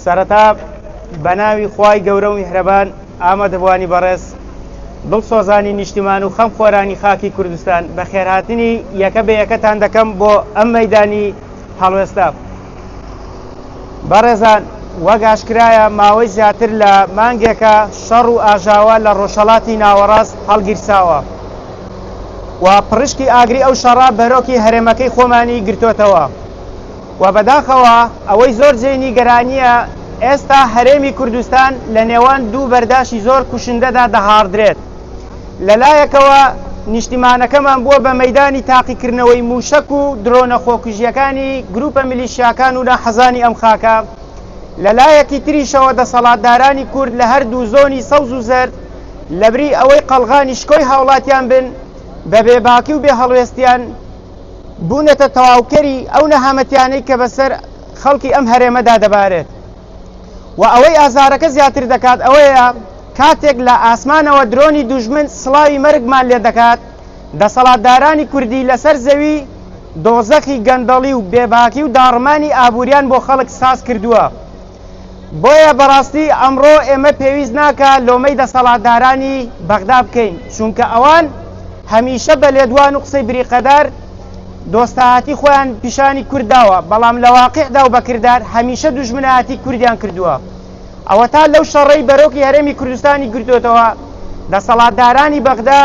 سەرەتا بەناوی خوای گەورە و میهرەبان ئامادەبووانی بەڕێز دڵسۆزانی نیشتیمان و خەم خۆرانی خاکی کوردستان بەخێرهاتنی یەکە بە یەکەتان دەکەم بۆ ئەم مەیدانی هەڵوێستە. بەڕێزان وەک ئاشکرایە ماوەی زیاتر لە مانگێکە شەڕ و ئاژاوە لە ڕۆژهەڵاتی ناوەڕاست هەڵگیرساوە و پڕشکی ئاگری ئەو شەڕە بەرۆکی هەرێمەکەی خۆمانی گرتۆتەوە و بەداخەوە ئەوەی زۆر جێی نیگەرانییە ئێستا هەرێمی کوردستان لە نێوان دوو بەرداشی زۆر کوشندەدا دەهاڕدرێت. لەلایەکەوە نیشتیمانەکەمان بووە بە مەیدانی تاقیکردنەوەی مووشەک و درۆنە خۆکوژییەکانی گرووپە میلیشیاکان و ناحەزانی ئەم خاکە، لەلایەکی تریشەوە دەسەڵاتدارانی کورد لە هەردوو زۆنی سەوز و زەرد لەبری ئەوەی قەڵغانی شکۆی هاوڵاتیان بن بە بێباکی و بێهەڵوێستیان بوونەتە تەواوکەری ئەو نەهامەتیانەی کە بەسەر خەڵکی ئەم هەرێمەدا دەبارێت. و ئەوەی ئازارەکە زیاتر دەکات ئەوەیە کاتێک لە ئاسمانەوە درۆنی دوژمن سڵاوی مەرگمان لێ دەکات، دەسەڵاتدارانی کوردی لەسەر زەوی دۆزەخی گەندەڵی و بێباکی و داڕمانی ئابووریان بۆ خەڵک ساز کردووە. بۆیە بەڕاستی ئەمڕۆ ئێمە پێویست ناکا لۆمەی دەسەڵاتدارانی بەغدا بکەین، چونکە ئەوان هەمیشە بە لێدوان و قسەی بریقەدار دۆستایەتی خۆیان پیشانی کورد داوە، بەڵام لە واقیعدا و بە کردار هەمیشە دوژمنایەتی کوردیان کردووە. ئەوەتا لەو شەڕەی بەرۆکی هەرێمی کوردستانی گرتۆتەوە، دەسەڵاتدارانی بەغدا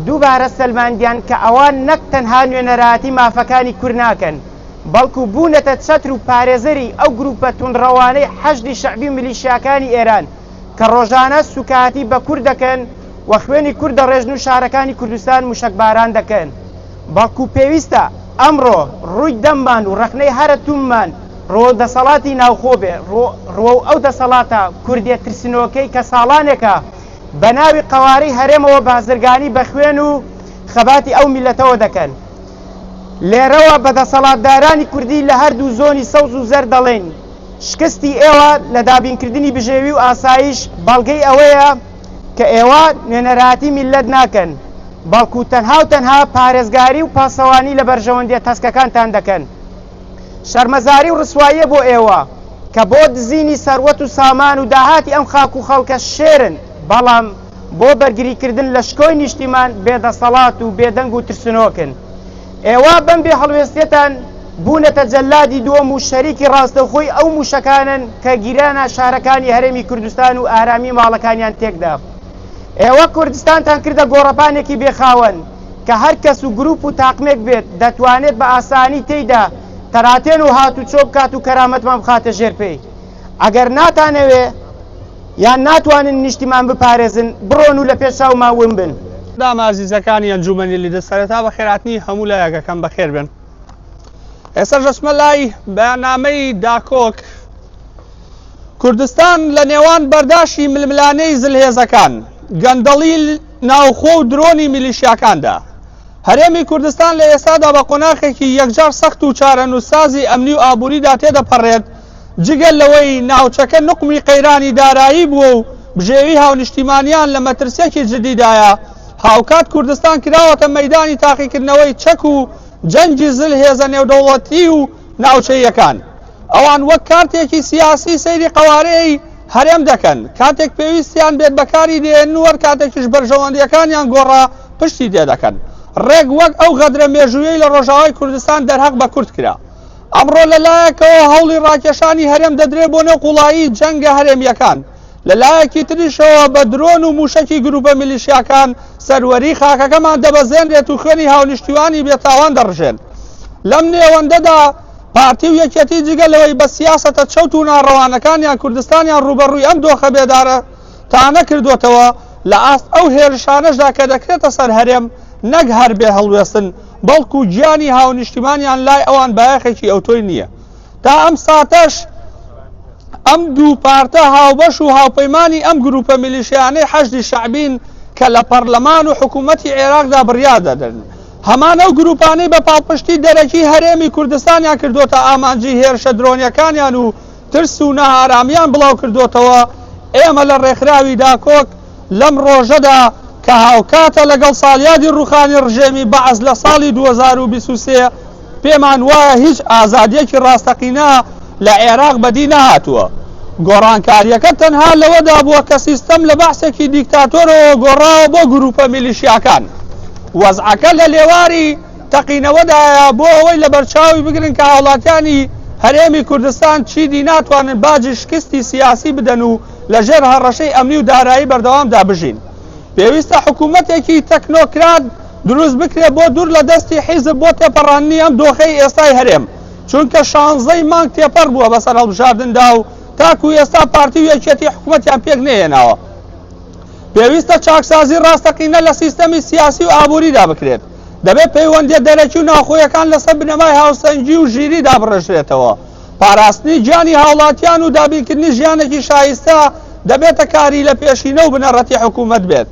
دووبارە سەلماندیان کە ئەوان نەک تەنها نوێنەرایەتی مافەکانی کورد ناکەن، بەڵکو بوونەتە چەتر و پارێزەری ئەو گروپە توندڕەوانەی حەشدی شەعبی و میلیشیاکانی ئێران کە ڕۆژانە سوکایەتی بە کورد دەکەن و خوێنی کورد دەڕێژن و شارەکانی کوردستان موشەکباران دەکەن. بەڵکو پێویستە ئەمڕۆ ڕووی دەممان و ڕەخنەی هەرە توندمان ڕووەو دەسەڵاتی ناوخۆ بێ، ڕووەو ئەو دەسەڵاتە کوردیە ترسنۆکەی کە ساڵانێکە بە ناوی قەوارەی هەرێمەوە بازرگانی بە خوێن و خەباتی ئەو میللەتەوە دەکەن. لێرەوە بە دەسەڵاتدارانی کوردی لە هەردوو زۆنی سەوز و زەرد دەڵێین، شکستی ئێوە لە دابینکردنی بژێوی و ئاسایش بەڵگەی ئەوەیە کە ئێوە نوێنەرایەتی میللەت ناکەن، بەڵکو تەنها و تەنها پارێزگاری و پاسەوانی لە بەرژەوەندیە تەسکەکانتان دەکەن. شەرمەزاری و ڕسواییە بۆ ئێوە کە بۆ دزینی سەروەت و سامان و داهاتی ئەم خاک و خەڵکە شێرن، بەڵام بۆ بەرگریکردن لە شکۆی نیشتیمان بێ دەسەڵات و بێدەنگ و ترسنۆکن. ئێوە بەم بێ هەڵوێستیەتان بوونەتە جەلادی دووەم و شەریکی ڕاستەوخۆی ئەو موشەکانەن کە گیرانە شارەکانی هەرێمی کوردستان و ئارامی ماڵەکانیان تێکدا. ئێوە کوردستانتان کردە گۆڕەپانێکی بێ خاوەن کە هەر کەس و گروپ و تاقمێک بێت دەتوانێت بە ئاسانی تێیدا تەراتێن و هاتوچۆ بکات و کەرامەتمان بخاتە ژێر پێی. ئەگەر ناتانەوێ یان ناتوانن نیشتیمان بپارێزن بڕۆن و لە پێش چاومان ون بن. دامە ئازیزەکانی ئەنجومەنی لیدە سەرەتا بەخێرهاتنی هەموو لایەک ئەکەم بەخێر بێن ئێستاش دەچمە لای بەیاننامەی داکۆک کوردستان لە نێوان بەرداشی ململانێی زلهێزەکان، گەندەڵی ناوخۆ و درۆنی میلیشیاکاندا، هەرێمی کوردستان لە ئێستادا بە قۆناخێکی یەکجار سەخت و چارەنووسسازی ئەمنی و ئابووریدا تێدەپەڕێت، جگە لەوەی ناوچەکە نوقمی قەیرانی دارایی بووە و بژێوی هاونیشتیمانیان لە مەترسییەکی جددیدایە، هاوکات کوردستان کراوەتە مەیدانی تاقیکردنەوەی چەک و جەنگی زلهێزە نێودەوڵەتی و ناوچەییەکان. ئەوان وەک کارتێکی سیاسی سەیری قەوارەی هەرێم دەکەن، کاتێک پێویستیان بێت بەکاری دێنن و هەر کاتێکیش بەرژەوەندییەکانیان گۆڕا پشتی تێدەکەن. ڕێک وەک ئەو غەدرە مێژوویەی لە ڕۆژاوای کوردستان دەرهەق بە کورد کرا. ئەمڕۆ لە لایەکەوە هەوڵی ڕاکێشانی هەرێم دەدرێت بۆ نێو قوڵایی جەنگە هەرێمییەکان، لە لایەکی تریشەوە بە درۆن و مووشەکی گرووپە میلیشیاکان سەروەری خاکەکەمان دەبەزێنرێت و خوێنی هاونیشتیوانی بێتاوان دەڕژێن. لەم نێوەندەدا پارتی و یەکێتی جگە لەوەی بە سیاسەتە چەوت و ناڕەوانەکانیان کوردستانیان ڕووبەڕووی ئەم دۆخە بێدارەتانە کردووەتەوە، لە ئاست ئەو هێرشانەشدا کە دەکرێتە سەر هەرێم نەک هەر بێ هەڵوێستن بەڵکو گیانی هاونیشتیمانیان لای ئەوان بایەخێکی ئەوتۆی نییە. تا ئەم ساتەش ئەم دوو پارتە هاوبەش و هاوپەیمانی ئەم گروپە میلیشیانەی حەشدی شەعبین کە لە پەرلەمان و حکوومەتی عێراقدا بڕیار دەدەن. هەمان ئەو گروپانەی بە پاڵپشتی دەرەکی هەرێمی کوردستانیان کردۆتە ئامانجی هێرشە درۆنیەکانیان و ترس و نائارامیان بڵاوکردۆتەوە، ئێمە لە ڕێکخراوی داکۆک لەم ڕۆژەدا کە هاوکاتە لەگەڵ ساڵیادی ڕووخانی ڕژێمی بەعس لە ساڵی 2023 پێمان وایە هیچ ئازادییەکی ڕاستەقینە لە عێراق بەدی نەهاتووە. گۆڕانکارییەکە تەنها لەوەدا بووە کە سیستەم لە بەعسێکی دیکتاتۆرەوە گۆڕاوە بۆ گرووپە میلیشیاکان. وەزعەکە لە لێواری تەقینەوەدایە بۆ ئەوەی لەبەرچاوی بگرن کە هاوڵاتیانی هەرێمی کوردستان چیدی ناتوانن باجی شکستی سیاسی بدەن و لەژێر هەڕەشەی ئەمنی و دارایی بەردەوامدا بژین. پێویستە حکوومەتێکی تەکنۆکرات دروست بکرێت بۆ دوور لە دەستی حیزب بۆ تێپەڕاندنی ئەم دۆخەی ئێستای هەرێم، چونکە شانزەی مانگ تێپەڕ بووە بەسەر هەڵبژاردندا و تاکو ئێستا پارتی و یەکێتی حکومەتیان پێک نەهێناوە. پێویستە چاکسازی ڕاستەقینە لە سیستەمی سیاسی و ئابووریدا بکرێت. دەبێت پەیوەندییە دەرەکی و ناوخۆیەکان لەسەر بنەمای هاوسەنگی و ژیری دابڕێژرێتەوە. پاراستنی گیانی هاوڵاتیان و دابینکردنی ژیانێکی شایستە دەبێتە کاری لەپێشینە و بنەڕەتی حکوومەت بێت.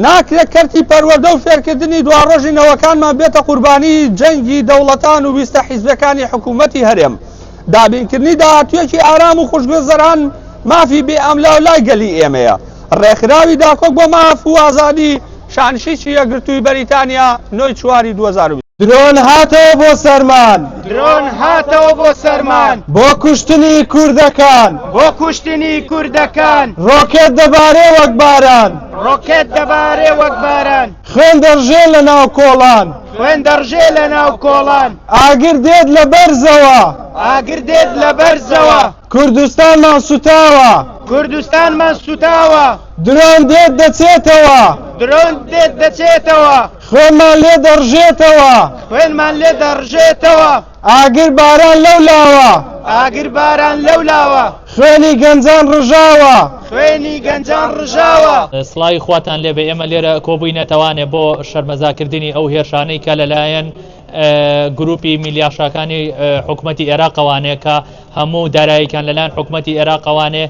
ناکرێت کەرتی پەروەردە و فێرکردنی دواڕۆژی نەوەکانمان بێتە قوربانی جەنگی دەوڵەتان و ویستە حیزبەکانی حکوومەتی هەرێم. دابینکردنی داهاتوویەکی ئارام و خوشگوزەران مافی بێ ئەملاولای گەلی ئێمەیە. ڕێکخراوی داکۆک بۆ ماف و ئازادی شانشینی یەکگرتووی بەریتانیا نۆی چواری 2020. درۆن هاتەوە بۆ سەرمان. درۆن هاتەوە بۆ سەرمان. بۆ کوشتنی کوردەکان. بۆ کوشتنی کوردەکان. ڕۆکێت دەبارێ وەک باران. ڕۆکێت دەبارێ وەک باران. خوێن دەڕژێ لە ناو کۆڵان. خوێن دەڕژێ لە ناو کۆڵان. ئاگر دێت لە بەرزەوە. ئاگر دێت لە بەرزەوە. کوردستانمان سوتاوە. کوردستانمان سوتاوە. درۆن دێت دەچێتەوە. درۆن دێت دەچێتەوە. خوێنمان لێ دەڕژێتەوە. خوێنمان لێ دەڕژێتەوە. ئاگر باران لەو لاوە. ئاگر باران لەو لاوە. خوێنی گەنجان ڕژاوە. خوێنی گەنجان ڕژاوە. سڵاوی خواتان لێبێ ئێمە لێرە کۆبووینەتەوانێ بۆ شەرمەزاکردنی ئەو هێرشانەی کە لەلایەن گروپی میلیاشاکانی حکومەتی عێراقەوانێ کە هەموو داراییکان لەلایەن حکومەتی عێراقەوانێ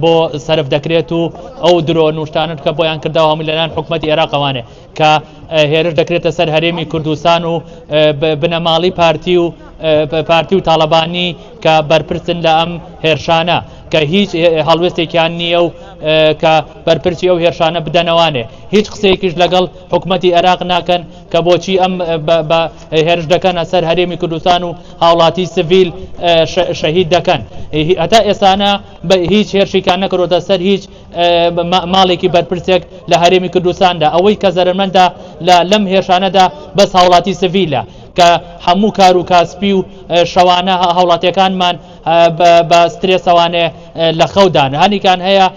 بۆ سەرف دەکرێت و ئەو درۆ نوشتانت کە بۆیان کردەوە هەموو لەلایەن حکومەتی عێراقەوانێ کە هێرش دەکرێتە سەر هەرێمی کوردستان و بنەماڵی پارتی و پارتی و تاڵەبانی کە بەرپرسن لە ئەم هێرشانە کە هیچ هەڵوێستێکیان نییە و کە بەرپرسی ئەو هێرشانە بدەنەوانێ هیچ قسەیەکیش لەگەڵ حکوومەتی عێراق ناکەن کە بۆچی ئەم هێرش دەکەنە سەر هەرێمی کوردستان و هاوڵاتی سڤیل شەهید دەکەن هەتا ئێسانە بە هیچ هێرشێکیان نەکردۆتە سەر هیچ ماڵێکی بەرپرسێک لە هەرێمی کوردستاندا ئەوەی کە زەرمەندە لە لەم هێرشانەدا بەس هاوڵاتی سڤیلە کە هەموو کار و کاسپی و شەوانە هاوڵاتیەکانمان بە سترێسەوانێ لە خەودان هەنیکان هەیە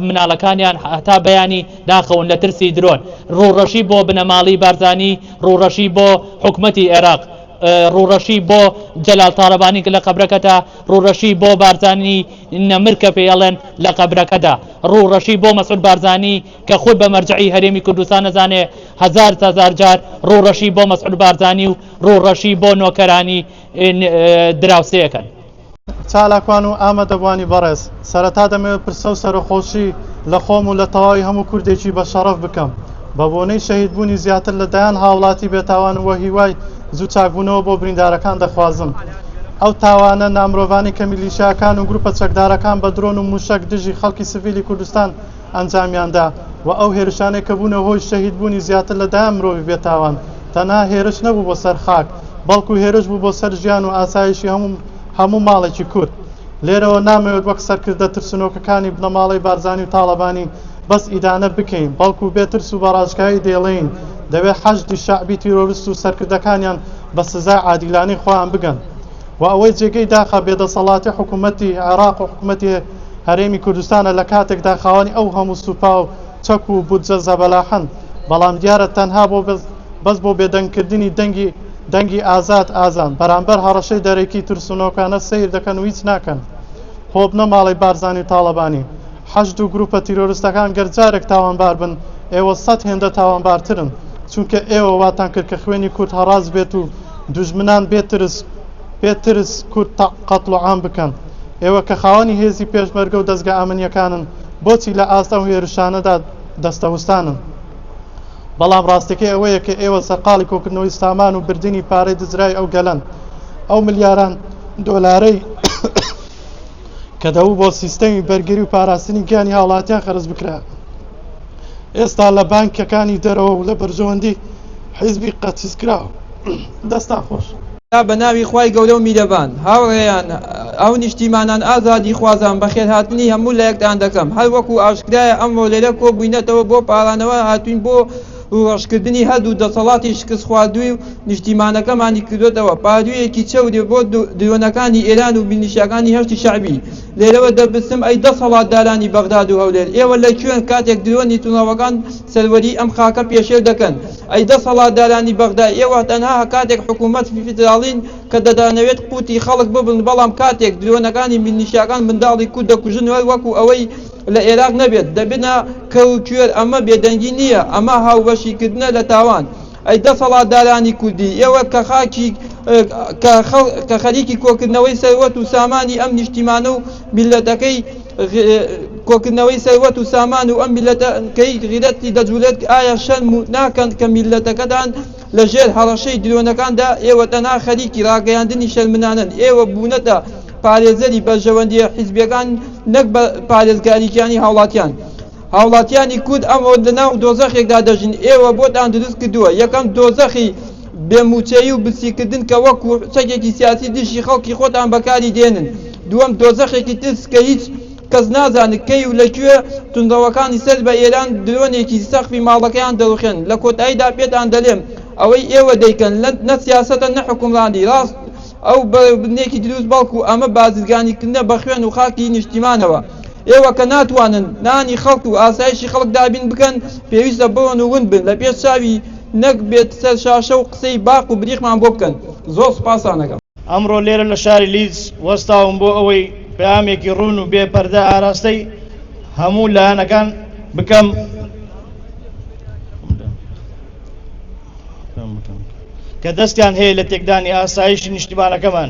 مناڵەکانیان هەتا بەیانی ناخەون لە ترسی درۆن ڕووڕەشی بۆ بنەماڵی بارزانی ڕووڕەشی بۆ حکومەتی عێراق ڕووڕەشی بۆ جەلال تاڵەبانی کە لە قەبرەکەتا ڕووڕەشی بۆ بارزانی نەمر کە پێی ئەڵێن لە قەبرەکەدا ڕووڕەشی بۆ مەسعود بارزانی کە خۆی بە مەرجەعی هەرێمی کوردستان ئەزانێ هەزار هەزار جار ڕووڕەشی بۆ مەسعود بارزانی و ڕووڕەشی بۆ نۆکەرانی دراوسێکەن. چالاکوان و ئامادەبووانی بەڕێز، سەرەتا دەمەوێت پرسە و سەرەخۆشی لە خۆم و لە تەواوی هەموو کوردێکی بە شەڕەف بکەم بە بۆنەی شەهیدبوونی زیاتر لە دەیان هاوڵاتی بێتاوان و هیوای زوو چاکبوونەوە بۆ بریندارەکان دەخوازم. ئەو تاوانە نامرۆڤانەی کە میلیشیاکان و گروپە چەکدارەکان بە درۆن و موشەک دژی خەڵکی سڤیلی کوردستان ئەنجامیاندا و ئەو هێرشانەی کە بوونە هۆی شەهیدبوونی زیاتر لە دەیان مرۆڤی بێتاوان تەنها هێرش نەبوو بۆ سەر خاک بەڵکو هێرش بوو بۆ سەر ژیان و ئاسایشی هەموو هەموو ماڵێکی کورد. لێرەوە نامەوێت وەک سەرکردە ترسنۆکەکانی بنەماڵەی بارزانی و تاڵەبانی بەس ئیدانە بکەین، بەڵکو بێ ترس و بە ڕاشکاوی دەیڵێین دەبێت حەشدی شەعبی تیرۆرست و سەرکردەکانیان بە سزای عادیلانەی خۆیان بگەن. و ئەوەی جێگەی داخە بێدەسەڵاتی حکومەتی عێراق و حکومەتی هەرێمی کوردستانە لە کاتێکدا خاوەنی ئەو هەموو سوپا و چەک و بودجە زەبەلاحەن بەڵام دیارە تەنها بۆ بەس بۆ بێدەنگکردنی دەنگی دەنگی ئازاد ئازان بەرامبەر هەڕەشەی دەرەکی ترسنۆکانە سەیر دەکەن و هیچ ناکەن. خۆ بنەماڵەی بارزانی و تاڵەبانی. حەشد و گروپە تیرۆرستەکان گەر جارێک تاوانبار بن، ئێوە سەت هێندە تاوانبارترن، چونکە ئێوە واتان کرد کە خوێنی کورد هەڕاج بێت و دوژمنان بێ ترس بێ ترس کورد قەتڵ و عام بکەن. ئێوە کە خاوەنی هێزی پێشمەرگە و دەزگا ئەمنیەکانن، بۆچی لە ئاست ئەو هێرشانەدا دەستەوستانن؟ بەڵام ڕاستیەکەی ئەوەیە کە ئێوە سەرقاڵی کۆکردنەوەی سامان و بردنی پارەی دزراوی ئەو گەلەن. ئەو ملیاران دۆلارەی کە دەبوو بۆ سیستەمی بەرگری و پاراستنی گیانی هاوڵاتیان خەرج بکرا ئێستا لە بانکەکانی دەرەوە و لە بەرژەوەندی حیزبی قەتیس کراوە. دەستان خۆش. بە ناوی خوای گەورە و میرەبان. هاوڕێیان هاونیشتیمانان ئازادیخوازان بەخێرهاتنی هەموو لایەکتان دەکەم. هەر وەکو ئاشکرایە ئەمڕۆ لێرە کۆبووینەتەوە بۆ پاڕانەوە هاتووین بۆ ڕووڕەشکردنی هەردوو دەسەڵاتی شکستخواردووی و نیشتیمانەکەمانی کردۆتەوە پاروویەکی چەوری بۆ درۆنەکانی ئێران و میلیشیاکانی هەشتی شەعبی. لێرەوە دەپرسم ئەی دەسەڵاتدارانی بەغداد و هەولێر ئێوە لە کوێن کاتێک درۆنی توندڕەوەکان سەروەریی ئەم خاکە پێشێل دەکەن؟ ئەی دەسەڵاتدارانی بەغدا ئێوە تەنها کاتێک حکوومەت فیدراڵین کە دەتانەوێت قوتی خەڵک ببن بەڵام کاتێک درۆنەکانی میلیشیاکان منداڵی کورد دەکوژن هەر وەکو ئەوەی لە ئێراق نەبێت دەبنە کەر و کوێر ئەمە بێدەنگی نییە ئەمە هاوبەشیکردنە لە تاوان. ئەی دەسەڵاتدارانی کوردی ئێوە کە خاکی کە خەریکی کۆکردنەوەی سەروەت و سامانی ئەم نیشتیمانە و میللەتەکەی کۆکردنەوەی سەروەت و سامان و ئەم میللەتەکەی غیرەتی دەجولێت ئایا شەرم و ناکەن کە میللەتەکەتان لە ژێر هەڕەشەی درۆنەکاندا ئێوە تەنها خەریکی ڕاگەیاندنی شەرمنانەن ئێوە بوونەتە پارێزەری بەرژەوەندیە حیزبیەکان نەک بە پارێزگاری گیانی هاوڵاتیان. هاوڵاتیانی کورد ئەمڕۆ لەناو دۆزەخێکدا دەژین ئێوە بۆتان دروست کردووە، یەکەم دۆزەخی بێ مووچەیی و برسیکردن کە وەکو چەکێکی سیاسی دژی خەڵکی خۆتان بەکاری دێنن، دووەم دۆزەخێکی ترس کە هیچ کەس نازانێت کەی و لە کوێ توندڕەوەکانی سەر بە ئێران درۆنێکی سەقفی ماڵەکەیان دەڕوخێنن، لە کۆتاییدا پێتان دەلێم ئەوەی ئێوە دەیکەن نە سیاسەتە نە حوکمڕانی ڕاست ئەو بەرەوبردنێکی دروست بەڵکو ئەمە بازرگانیکردنە بە خوێن و خاکی نیشتیمانەوە. ئێوە کە ناتوانن نانی خەڵک و ئاسایشی خەڵک دابین بکەن پێویستە بڕۆن و ون بن لە پێش چاوی نەک بێت سەر شاشە و قسەی باق و بریقمان بۆ بکەن. زۆر سوپاستان ئەکەم. ئەمڕۆ لێرە لە شاری لیدز وەستاوم بۆ ئەوەی پەیامێکی ڕوون و بێ پەردە ئاراستەی هەموو لایەنەکان بکەم کە دەستیان هەیە لە تێکدانی ئاسایشی نیشتیمانەکەمان.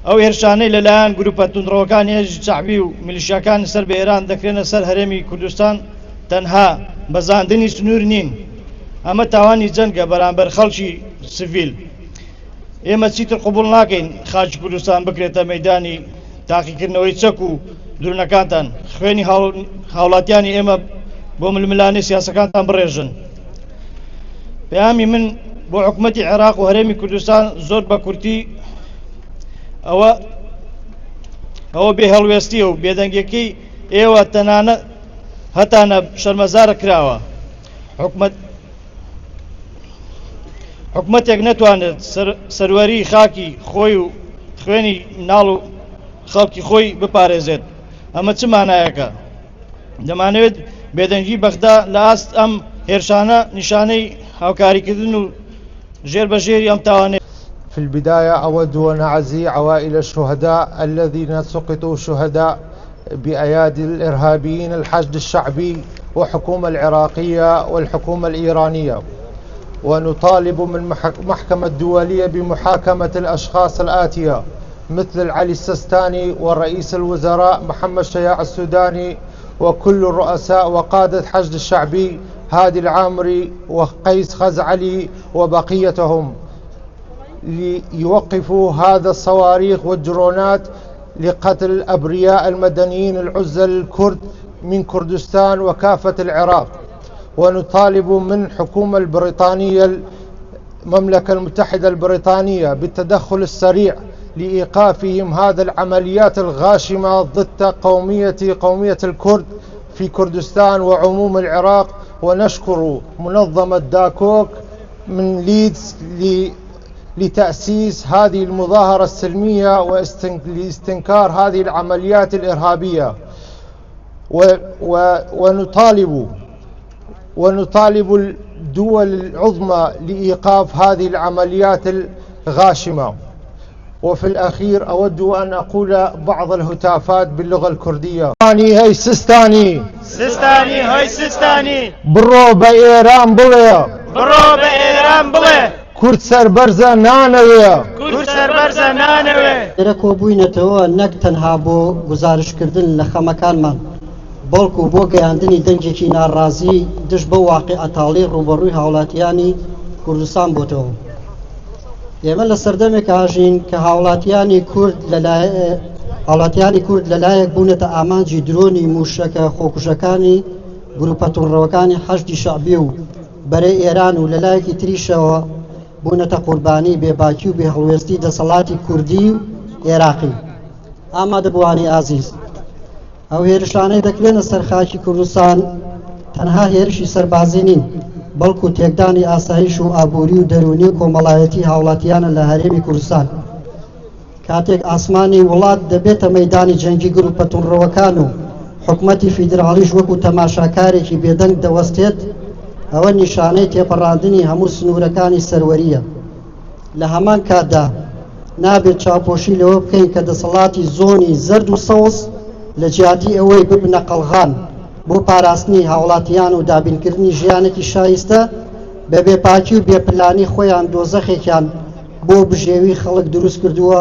ئەو هێرشانەی لەلایەن گروپە توندڕەوەکانی هێزی شەعبی و میلیشیاکانی سەر بە ئێران دەکرێنە سەر هەرێمی کوردستان تەنها بەزاندنی سنوور نین، ئەمە تاوانی جەنگە بەرامبەر خەڵکی سڤیل. ئێمە چیتر قبوڵ ناکەین خاکی کوردستان بکرێتە مەیدانی تاقیکردنەوەی چەک و درونەکانتان، خوێنی هاوڵاتیانی ئێمە بۆ ململانێ سیاسەکانتان بڕێژن. پەیامی من بۆ حکومەتی عێراق و هەرێمی کوردستان زۆر بە کورتی ئەوە ئەوە بێ هەڵوێستیە و بێدەنگەکەی ئێوە تەنانەت هەتانە شەرمەزارە کراوە حکومەت حکومەتێک نەتوانێت سەروەری خاکی خۆی و خوێنی مناڵ و خەڵکی خۆی بپارێزێت ئەمە چ مانایەکە دەمانەوێت بێدەنگی بەغدا لە ئاست ئەم هێرشانە نیشانەی هاوکاریکردن و ژێر بە ژێری ئەم تاوانەیە. في البداية أود أن أعزي عوائل الشهداء الذين سقطوا شهداء بأيادي الإرهابيين الحشد الشعبي وحكومة العراقية والحكومة الإيرانية ونطالب من محكمة الدولية بمحاكمة الأشخاص الآتية مثل العلي السستاني ورئيس الوزراء محمد شياع السوداني وكل الرؤساء وقادة حشد الشعبي هادي العامري وقيس خزعلي وبقيتهم ليوقفوا هذا الصواريخ والدرونات لقتل الأبرياء المدنيين العزل الكرد من كردستان وكافة العراق ونطالب من حكومة البريطانية المملكة المتحدة البريطانية بالتدخل السريع لإيقافهم هذا العمليات الغاشمة ضد قومية قومية الكرد في كردستان وعموم العراق ونشكر منظمة داكوك من ليدز لتأسيس هذه المظاهرة السلمية ولاستنكار هذه العمليات الإرهابية ونطالب ونطالب الدول العظمى لإيقاف هذه العمليات الغاشمة. وفي الأخير أود أن أقول بعض الهتافات باللغة الكردية. هەی سستانی. سستانی هەی سستانی. بڕۆ بە ئێران بڵێ. بڕۆ بە ئێران بڵێ. کورد سەربەرزە نانەوێ. کورد سەربەرزە نانەوێ. لێرە کۆبووینەتەوە نەک تەنها بۆ گوزارشتکردن لە خەمەکانمان، بەڵکو بۆ گەیاندنی دەنگێکی ناڕازی دژ بەو واقیعە تاڵەی ڕووبەڕووی هاوڵاتیانی کوردستان بۆتەوە. ئێمە لە سەردەمێک ئاژین کە هاوڵاتیانی کورد هاوڵاتیانی کورد لەلایەک بوونەتە ئامانجی درۆنی مووشەکە خۆکوژەکانی گروپە توندڕەوەکانی حەشدی شەعبی و بەرەی ئێران و لەلایەکی تریشەوە بوونەتە قوربانی بێباکی و بێهەڵوێستی دەسەڵاتی کوردی و ئێراقی. ئامادەبووانی ئازیز، ئەو هێرشانەی دەکرێنە سەر خاکی کوردستان تەنها هێرشی سەربازی نین، بەڵکو تێکدانی ئاسایش و ئابووری و دەروونی و کۆمەڵایەتی هاوڵاتیانە لە هەرێمی کوردستان. کاتێک ئاسمانی وڵات دەبێتە مەیدانی جەنگی گروپە توندڕەوەکان و حکومەتی فیدراڵیش وەکو تەماشاکارێکی بێدەنگ دەوەستێت، ئەوە نیشانەی تێپەڕاندنی هەموو سنوورەکانی سەروەرییە. لە هەمان کاتدا نابێت چاوپۆشی لەوە بکەین کە دەسەڵاتی زۆنی زەرد و سەوز لە جیاتی ئەوەی ببنە قەڵغان بۆ پاراستنی هاوڵاتیان و دابینکردنی ژیانێکی شایستە، بە بێپاکی و بێپلانی خۆیان دۆزەخێکیان بۆ بژێوی خەڵک دروست کردووە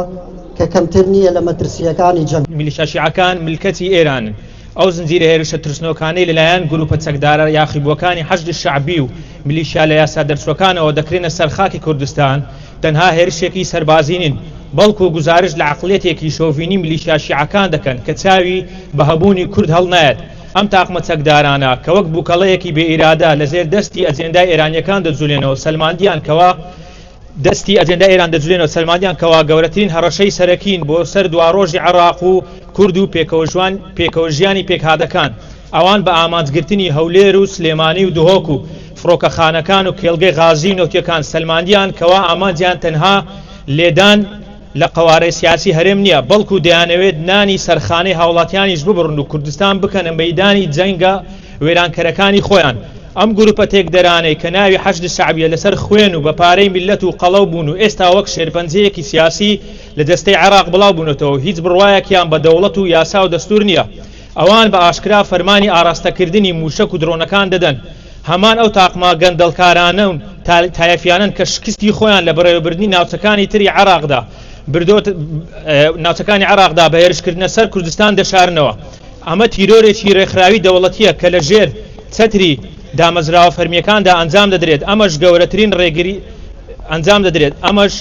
کە کەمتر نییە لە مەترسییەکانی جەنگ. میلیشیا شیعەکان ملکەچی ئێرانن. ئەو زنجیرە هێرشە ترسنۆکانەی لەلایەن گروپە چەکدارە یاخیبووەکانی حەشدی شەعبی و میلیشیا لە یاسا دەرچووەکانەوە دەکرێنە سەر خاکی کوردستان تەنها هێرشێکی سەربازی نین بەڵکو گوزارشت لە عەقڵیەتێکی شۆڤینی میلیشیا شیعەکان دەکەن کە چاوی بە هەبوونی کورد هەڵنایەت. ئەم تاقمە چەکدارانە کە وەک بوکەڵەیەکی بێ ئیرادە لەژێر دەستی ئەجێندای ئێرانیەکان دەجولێنەوە سەلماندیان کەوا دەستی ئەجێندای ئێران دەجولێنەوە سەلماندیان کەوا گەورەترین هەڕەشەی سەرەکین بۆ سەر دواڕۆژی عێڕاق و کورد و پێکەوەژیانی پێکهاتەکان. ئەوان بە ئامانجگرتنی هەولێر و سلێمانی و دهۆک و فڕۆکەخانەکان و کێڵگەی غازی و نەوتیەکان سەلماندیان کەوا ئامانجیان تەنها لێدان لە قەوارەی سیاسی هەرێم نیە بەڵکو دەیانەوێت نانی سەرخانەی هاوڵاتیانیش ببڕن و کوردستان بکەنە مەیدانی جەنگە وێرانکەرەکانی خۆیان. ئەم گروپە تێکدەرانەی کە ناوی حەشد شەعبیە لەسەر خوێن و بە پارەی میللەت و قەڵەو بوون و ئێستا وەک شێرپەنجەیەکی سیاسی لە جەستەی عێراق بڵاو بوونەتەوە و هیچ بڕوایەکیان بە دەوڵەت و یاسا و دەستور نیە ئەوان بە ئاشکرا فەرمانی ئاراستەکردنی موشەک و درۆنەکان دەدەن هەمان ئەو تاقمە گەندەڵکارانە و تایەفیانەن کە شکستی خۆیان لە بەڕێوەبردنی ناوچەکانی تری عێراقدا بردۆت ناوچەکانی عێراقدا بە هێرشکردنە سەر کوردستان دەشارنەوە. ئەمە تیرۆرێکی رێکخراوی دەوڵەتییە کە لە ژێر چەتری دامەزراوە فەرمییەکاندا ئەنجام دەدرێت، ئەمەش گەورەترین رێگری ئەنجام دەدرێت، ئەمەش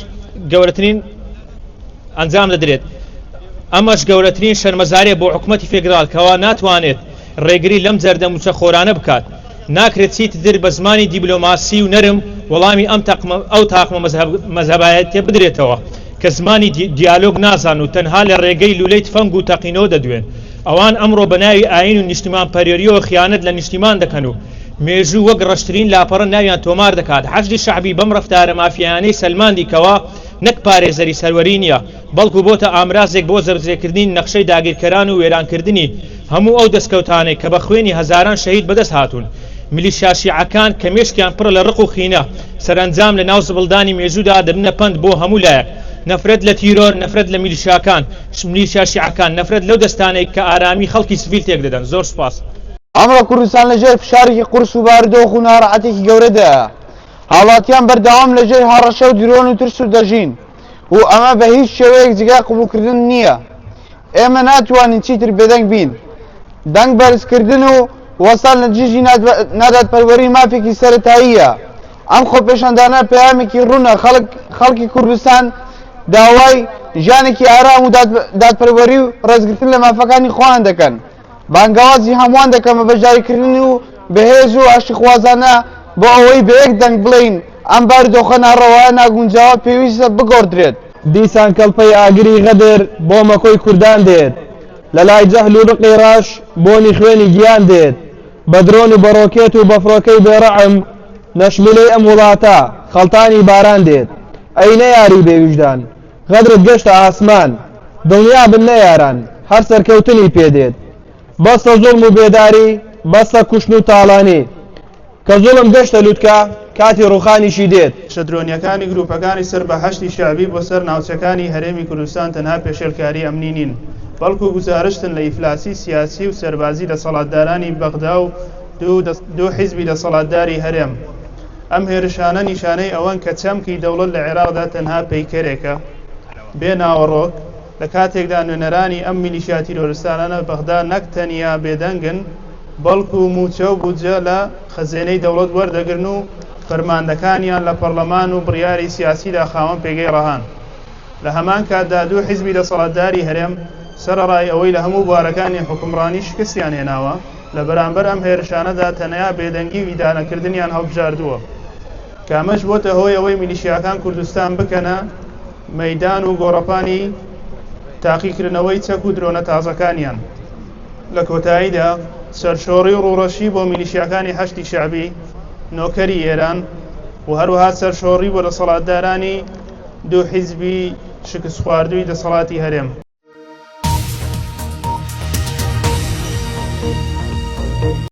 گەورەترین ئەنجام دەدرێت، ئەمەش گەورەترین شەرمەزارییە بۆ حکومەتی فێدراڵ کەوا ناتوانێت رێگری لەم جەردە مووچەخۆرانە بکات. ناکرێت چیتر بە زمانی دیبلۆماسی و نەرم وەڵامی ئەم تاقمە ئەو تاقمە مەزهەبایەتیە بدرێتەوە کە زمانی دیالۆگ نازانن و تەنها لە ڕێگەی لولەی تفەنگ و تەقینەوە دەدوێن. ئەوان ئەمڕۆ بە ناوی ئایین و نیشتیمانپەروەریەوە خیانەت لە نیشتیمان دەکەن و مێژوو وەک ڕەشترین لاپەڕە ناویان تۆمار دەکات. حەشدی شەعبی بەم ڕەفتارە مافیایانەی سەلماندی کەوا نەک پارێزەری سەروەری نیە، بەڵکو بۆتە ئامرازێک بۆ جێبەجێکردنی نەخشەی داگیرکەران و وێرانکردنی هەموو ئەو دەستکەوتانەی کە بە خوێنی هەزاران شەهید بەدەست هاتوون. میلیشیا شیعەکان کە مێشکیان پڕە لە ڕق و قینە، سەرەنجام لە ناو زبڵدانی مێژوودا دەبنە پەند بۆ هەموو لایەک. نەفرەت لە تیرۆر، نەفرەت لە میلیشیاکان، میلیشیا شیعەکان، نەفرەت لەو دەستانەی کە ئارامی خەڵکی سڤیل تێکدەدەن. زۆر سوپاس. ئەمڕۆ کوردستان لە ژێر فشارێکی قورس و بارودۆخ و ناڕەحەتێکی گەورەدایە. هاوڵاتیان بەردەوام لە ژێر هەڕەشە و درۆن و ترس و دەژین و ئەمە بە هیچ شێوەیەک جێگای قبوڵکردن نییە. ئێمە ناتوانین چیتر بێدەنگ بین. دەنگ بەرزکردن و وەستان لە دژی نادادپەروەری مافێکی سەرەتاییە. ئەم خۆپێشاندانە پەیامێکی ڕوونە، خەڵک خەڵکی کوردستان داوای ژیانێکی ئارام و دادپەروەری و ڕێزگرتن لە مافەکانی خۆیان دەکەن. بانگەوازی هەمووان دەکەم بە بەشداریکردن و بەهێز و ئاشتیخوازانە بۆ ئەوەی بە یەک دەنگ بڵێین ئەم بارودۆخە ناڕەوایە ناگونجاوە پێویستە بگۆڕدرێت. دیسان کڵپەی ئاگری غەدر بۆ مەکۆی کوردان دێت لە لای جەهل و ڕقی ڕەش بۆنی خوێنی گیان دێت بە درۆن و بە ڕۆکێت و بە فڕۆکەی بێ ڕەعم نەشمیلەی ئەم وڵاتە خەڵتانی باران دێت ئەی نەیاری بێ ویژدان غەدرت گەشتە ئاسمان دڵنیا بن نەیاران هەر سەرکەوتنی پێ دێت بەسە زوڵم و بێداری بەسە کوشتن و تاڵانی کە زوڵم گەشتە لوتکە. کاتی ڕووخانیشی دێت. هێرشە درۆنییەکانی گرووپەکانی سەر بە حەشدی شەعبی بۆ سەر ناوچەکانی هەرێمی کوردستان تەنها پێشێلکاری ئەمنی نین، بەڵکو گوزارشتن لە ئیفلاسی سیاسی و سەربازی دەسەڵاتدارانی بەغدا و دوو حیزبی دەسەڵاتداری هەرێم. ئەم هێرشانە نیشانەی ئەوەن کە چەمکی دەوڵەت لە عێراقدا تەنها پەیکەرێکە بێ ناوەڕۆک، لە کاتێکدا نوێنەرانی ئەم میلیشیا تیرۆرستانە لە بەغدا نەک تەنیا بێدەنگن، بەڵکو مووچە و بودجە لە خەزێنەی دەوڵەت وەردەگرن و فەرماندەکانیان لە پەڕلەمان و بڕیاری سیاسیدا خاوەن پێگەی ڕەهان. لە هەمان کاتدا دوو حیزبی دەسەڵاتداری هەرێم سەرەڕای ئەوەی لە هەموو بوارەکانی حوکمڕانی شکستیان هێناوە، لە بەرامبەر ئەم هێرشانەدا تەنیا بێدەنگی و ئیدانەکردنیان هەڵبژاردووە، کە ئەمەش بۆتە هۆی ئەوەی میلیشیاکان کوردستان بکەنە مەیدان و گۆڕەپانی تاقیکردنەوەی چەک و درۆنە تازەکانیان. لە کۆتاییدا سەرشۆڕی و ڕووڕەشی بۆ میلیشیاکانی حەشدی شەعبی نۆکەری ئێران و هەروەها سەرشۆڕی بۆ دەسەڵاتدارانی دوو حیزبی شکستخواردووی دەسەڵاتی هەرێم.